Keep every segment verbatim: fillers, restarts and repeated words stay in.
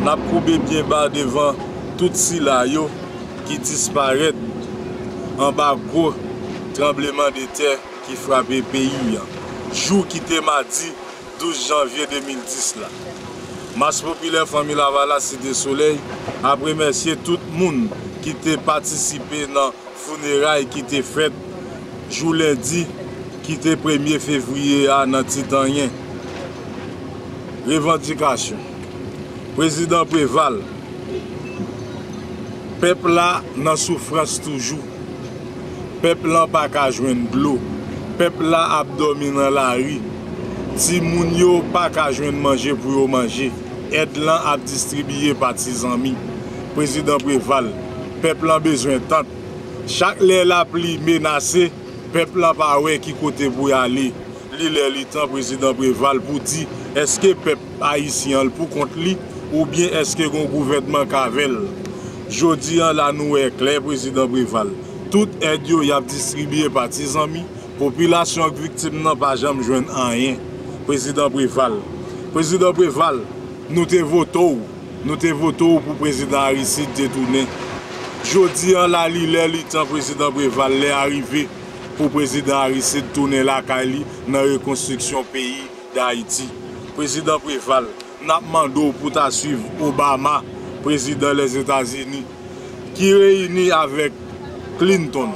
N ap koube byen ba devan tout sila yo ki disparèt anba gwo tranblemanntè ki frape peyi a, jou ki te madi douz janvye de mil dis la. Mas Popilè Fanmi Lavalas Site Solèy ap remèsye tout moun ki te patisipe nan fineray ki te fèt jou lendi ki te premye fevriye a nan Titanyen. Revandikasyon. Prezidan Preval, pèp la nan soufrans toujou. Pèp lan pa ka jwenn dlo. Pèp la ap dòmi nan lari. Timoun yo pa ka jwenn manje pou yo manje. Èd lan ap distribiye pa ti zanmi. Prezidan Preval, pèp lan bezwen tant. Chak lè lapli menase, pèp lan pa wè ki kote pou y ale. Li lè li tan Prezidan Preval pou di èske pèp ayisyen an pou kont li oubyen èske gon gouvènman k avè l. Jodi an la nou wè klè Prezidan Preval. Tout èd yo y ap distribiye pa ti zanmi, popilasyon ak viktim nan pa janm jwenn anyen. Prezidan Preval. Prezidan Preval, nou te vote w, nou te vote w pou Prezidan Aristide te tounen. Jodi an la li lè li tan Prezidan Preval, lè a rive pou Prezidan Aristide tounen lakay li nan rekonstriksyon peyi Dayiti. Prezidan Preval, n ap mande w pou ta swiv Obama, prezidan Lèzetazini, ki reyini avèk Clinton,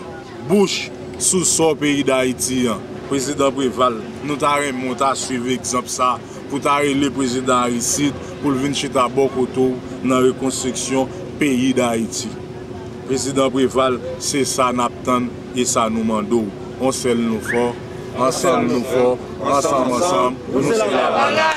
Bush sou sò peyi Dayiti an. Prezidan Preval, nou ta renmen w ta swiv egzanp sa pou ta rele Prezidan Aristide pou l vin chita bò kote w nan rekonstriksyon peyi Dayiti. Prezidan Preval, se sa n ap tann e sa nou mande w. On sèl nou fò, ansanm nou fò, ansanm ansanm, nou se Lavalas.